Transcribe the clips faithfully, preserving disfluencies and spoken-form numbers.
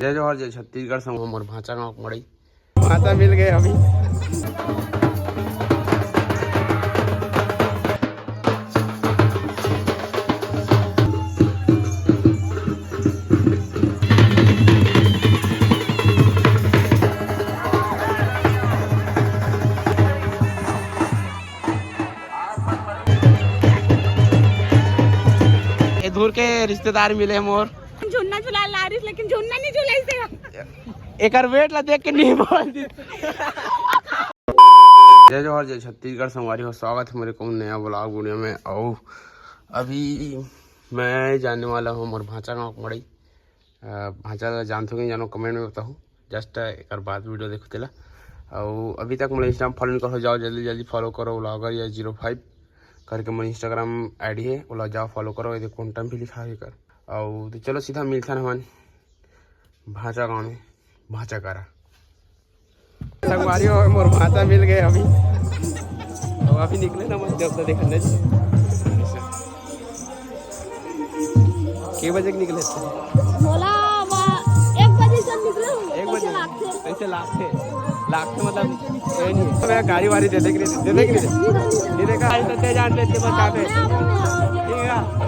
जय जोहार, जय छत्तीसगढ़, संग मोर भांचा गांव के मड़ई। भांचा मिल गए अभी। ए दूर के रिश्तेदार मिले मोर। झुन्ना झुला लारिस, लेकिन झुन्ना नहीं झुलाइस हे। एकर वेट ला देख के नहीं बोल दी। जय जोहार, जय छत्तीसगढ़, संगवारी हो, स्वागत हे मोर एक नया vlog वीडियो में। अउ अभी मैं जाने वाला हूँ मोर भांचा गांव के मड़ई। अ, भांचा ला जानथो कि नहीं जानो, comment में बताहू। Just एकर बाद वीडियो देखो तेला। अउ अभी तक मोला Instagram follow नहीं करो, जाओ जल्दी जल्दी follow करो, vlogger या zero five करके मोर Instagram ID हे, ओला जाओ follow करो। ये देखो, contact भी लिखा हे एकर। अउ तो चलो सीधा मिलथन हमन भांचा गांव में, भांचा करा। संगवारी हो, मोर भांचा मिल गए अभी। अब अभी निकले ना, मैं जब से देखन दे। के बजे के निकले थे? मोला वा-, एक बजे से निकले हूँ। एक बजे? कैसे लागथे? कैसे लागथे? लागथे मतलब, ये नहीं है। मैं गाड़ी वाड़ी दे दे के नहीं दे, दे दे के नहीं दे। ये देखा, आज तो दे जान दे, बस यहाँ पे। ठीक है।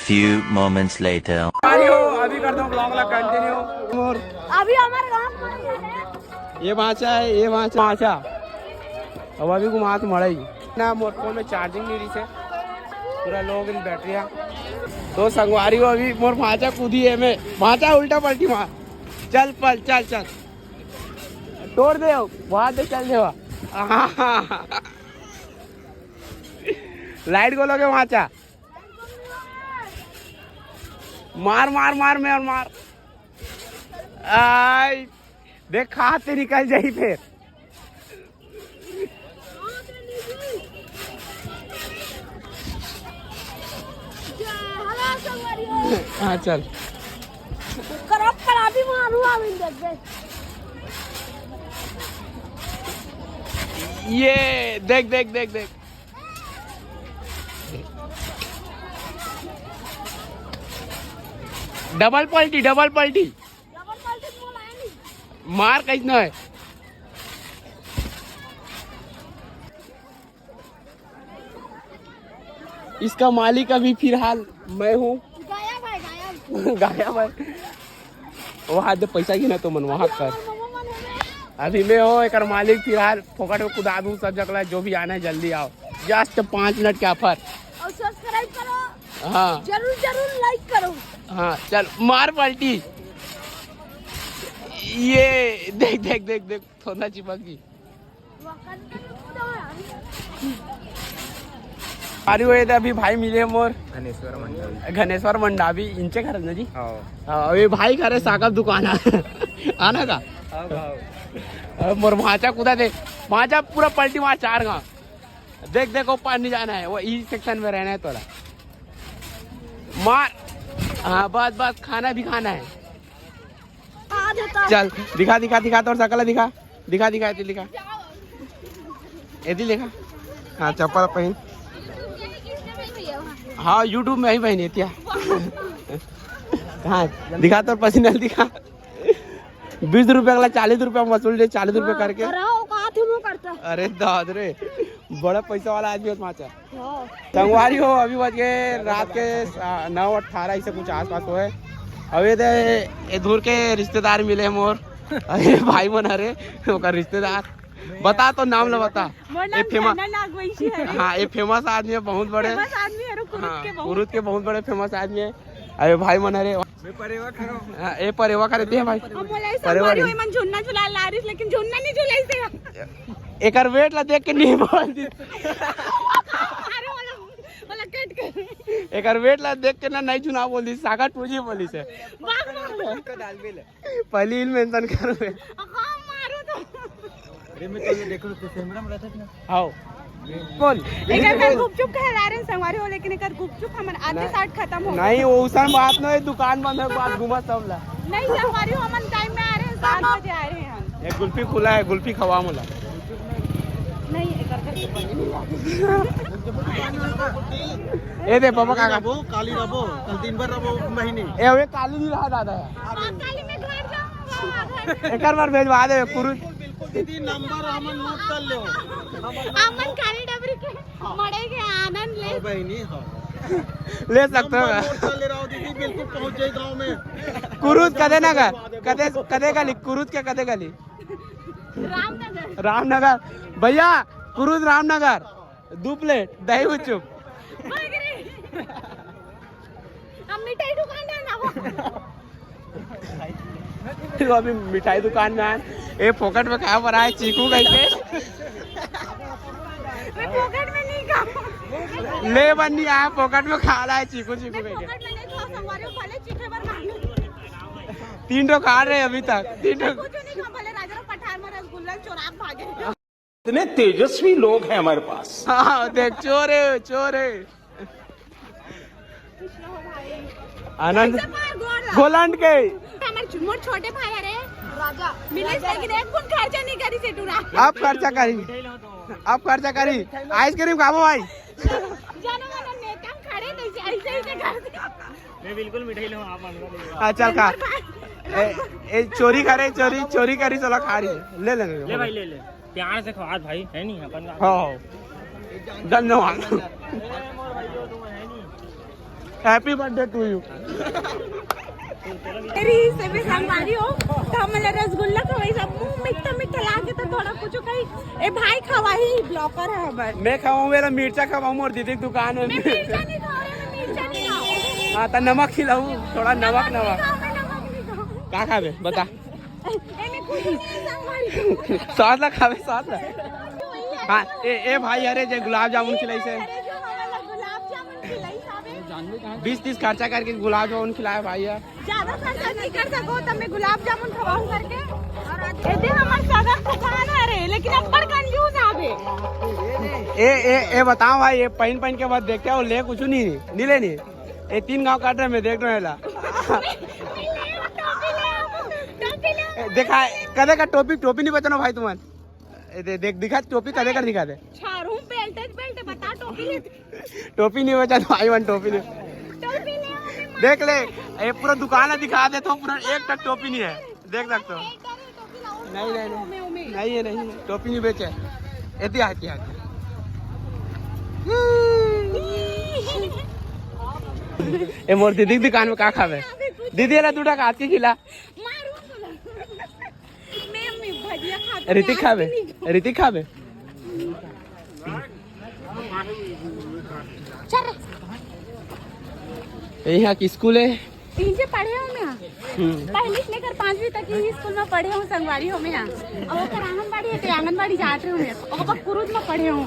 Few moments later. अरे हो, अभी कर दो vlog ला continue। अभी हमारे गांव में ये बाचा है, ये बाचा, बाचा। अब अभी घुमा तो मड़ई ना, मोर फोन में charging नहीं रही से, पूरा low गई battery है। तो संगवारी हो, अभी मोर भांचा कूदी है, मैं भांचा उल्टा पलटी मार, चल पल, चल चल, तोड़ दे, वहां से चल देवा। Light को लगे भांचा। मार मार मार, मैं और मार। आई, देख, हाथ से निकल जाई फिर। हाँ, चल। करप करा भी मारू, आविन देख दे। ये देख, देख, देख, देख। डबल पलटी, डबल पलटी। मार कैसना है। इसका मालिक अभी फिलहाल मैं हूँ। गायब है, गायब। गायब है। वो हाथ दे, पैसा गिना तो मन वहाँ कर। अभी मैं हो एकर मालिक, फिलहाल फोकट में कुदा दूँ सब जगह, जो भी आना है जल्दी आओ, just पाँच मिनट के offer। और subscribe करो। हाँ। जरूर, जरूर like करो। हाँ, चल मार पलटी। ये देख, देख, देख, देख, थोड़ा चिपक गई। अरे वो ये तो अभी भाई मिले मोर। घनेश्वर मंडावी। घनेश्वर मंडावी, इनचे घर ना जी? हाँ। हाँ, ये भाई घर है, साकब दुकान है। आना का? आओ, आओ। अब मोर भांचा कुदा दे, भांचा पूरा पलटी मार चार गांव। देख, देखो, पानी जाना है, वो ई section में रहना है तोरा। मार। हाँ, बस, बस, खाना भी खाना है। आ देता। चल, दिखा, दिखा, दिखा, तोर सकल दिखा, दिखा, दिखा, एती दिखा, एती दिखा। हाँ, चप्पल पहन। हाँ, YouTube में ही पहनी थी। हाँ, दिखा, तोर पसीना दिखा। बीस रुपया वाला चालीस रुपया वसूल दे, चालीस रुपया हाँ, करके। अरे, वो कहा थे, वो करता। अरे दाद रे, बड़ा पैसा वाला आदमी हो भांचा। हाँ। संगवारी हो, अभी बज गए रात के सा-, नौ अठारह, ऐसे कुछ आसपास होए। अब ये दे, ये दूर के रिश्तेदार मिले मोर। अरे भाई मन हरे, ओकर रिश्तेदार। बता तो नाम ला बता। मोर नाम ए फेमा-, चंदन नागवंशी हरे। हाँ, ये famous आदमी है, बहुत बड़े। Famous आदमी हरे, कुरुद हाँ, के बहुत। कुरुद के बहुत बड़े famous आदमी है। अरे भाई मन हरे। मैं परेवा खड़ा हूँ। हाँ, ए परेवा करे ते भाई। हम बोला ऐसा परेवा बोली, नहीं। मन झुन्ना झुला ला रही, लेकिन झुन्ना नहीं झुलाई से। एकर weight ला देख के नहीं बोल दी। अरे वाला, वाला cut कर। एकर weight ला देख के ना नहीं झुना बोल दी, सागा टूजी बोली से। वाह, वाह। पहली ही mention करबे। हाँ, मारो तो। अरे मैं तो ये देख लो, तो camera में रहता है ना। हाओ। बोल। एकर में गुपचुप खिला रहे हैं संगवारी हो, लेकिन एकर गुपचुप हमन आधे नहीं। साथ खत्म हो नहीं, गए। वो उसन बात नहीं, दुकान बंद है, बात घुमा सब ला। नहीं, संगवारी हो, हमन time में आ रहे हैं, सात बजे आ रहे हैं हम। एक गुल्फी खुला है, गुल्फी खवा मोला। नहीं, एकर घर के पानी नहीं लागे। ए दे, पापा, काका। वो काली रबो, कल दिन भर रबो, महीने। ए, वे काली नहीं रहा दादा। हाँ, काली में घर जाऊंगा, घर। एकर बार भेजवा दे, कुरुद। बिल्कुल, बिल्कुल, दीदी, number हमन note कर ले। अमन काली डबरी के मड़ई के आनंद ले। हाँ, बहनी, हाँ। ले सकते हो। Number note कर ले रहा हूँ, दीदी, बिल्कुल पहुँच जाए गाँव में। कुरुद कदे ना का, कदे, कदे का लिख, कुरुद के कदे का लिख। रामनगर। रामनगर। भैया, कुरुद रामनगर। दू plate दही उचुप। भाग रे। हम मिठाई दुकान है ना वो। तो अभी मिठाई दुकान में आए, ए, फोकट में खाया पर आए चीकू कह के। मैं फोकट में नहीं खाऊं। ले बन्नी आया, फोकट में खा रहा है चीकू, चीकू मैं कह के। फोकट में नहीं खाऊं, संगवारी हो, भले चीखे बर मांगो। तीन ठो खा रहे अभी तक, तीन ठो। कुछ नहीं खाऊं, भले राजा पठार में रसगुल्ला चोरा के भागे। इतने तेजस्वी लोग हैं हमारे पास। हाँ, देख, चोर है, चोर है। आनंद गोलंड के। हमर छु-, मोर छोटे भाई हरे। राजा। मिलिस, लेकिन एक कुन खर्चा नहीं करी से टूरा। आप खर्चा करी, आप खर्चा करी। Ice cream खाबो भाई। जानो मानो नेता खड़े नहीं, ऐसे, ऐसे कर दे। मैं बिल्कुल मिठाई लूँ, आप मांगो। हाँ, चल खा। ए, ए, चोरी करे, चोरी, चोरी करी, चला खा रही है। ले ले, ले ले। भाई, ले ले। प्यार से खवा भाई, है नहीं अपन का। हाँ, हाँ। धन्यवाद। Happy birthday to you. तेरी से भी संगवारी हो, तो हमला रसगुल्ला खवाई, सब मुंह मीठा मीठा लागे, तो थोड़ा कुछ कही, ए भाई खवाही, ब्लॉकर है हमर। मैं खवाऊं, मेरा मिर्चा खवाऊं, मोर दीदी के दुकान में। मैं मिर्चा नहीं खाऊं, मैं मिर्चा नहीं खाऊं। हाँ, तो नमक खिलाऊं, थोड़ा नमक, नमक नहीं नमक। खाऊं, मैं नमक नहीं खाऊं। का खाबे, बता। ए, मैं कुछ नहीं संगवारी। सॉस ला खाबे, सॉस ला। हाँ, ए, ए भाई, अरे जे गुलाब जामुन खिलाइस हे। अरे जो हमला गुलाब जामुन खिलाइस हे। बीस तीस खर्चा करके गुलाब जामुन खिलाए भाई यार। ज्यादा खर्चा नहीं कर सको, तब मैं गुलाब जामुन खवाऊं करके। ए दे हमर सगा दुकान हरे, लेकिन अब्बड़ कंजूस आवे। ए, ए, ए बताओ भाई, ये पहिन पहिन के बाद देख के वो ले कुछ नहीं, नहीं लेनी। ये तीन गांव काट रहे, मैं देख रहा हूँ एला। ए, देखा, कदे का टोपी, टोपी नहीं बचाना भाई तुमन। ए, दे, देख, दिखा टोपी, कदे का दिखा दे। छारू बेल्ट, बेल्ट बता टोपी ले। टोपी नहीं बचा तो भाई मन टोपी नहीं। टोपी ले आओ, मैं देख ले, ये पूरा दुकान है, दिखा दे तो पूरा एक तक टोपी नहीं है, देख सकते हो। नहीं, नहीं, नहीं। नहीं है, नहीं है। टोपी नहीं बेचे। एती आती आती। ए मोर दीदी के दुकान में का खाबे? दीदी, एला दू टका हाथ के खिला। मैं, मैं भजिया खाती ऋतिक हूँ, खाबे? आप भी नहीं। ऋतिक खाबे? चल रे। ये यहाँ की स्कूल है। तीन से पढ़े हूँ मैं। हम्म। पहली से लेकर पांचवी तक यही स्कूल में पढ़े हूँ, संगवारी हूँ मैं यहाँ। और ओकर आंगनबाड़ी है, तो आंगनबाड़ी जात रहे हूँ मैं। और ओकर कुरुद में पढ़े हूँ।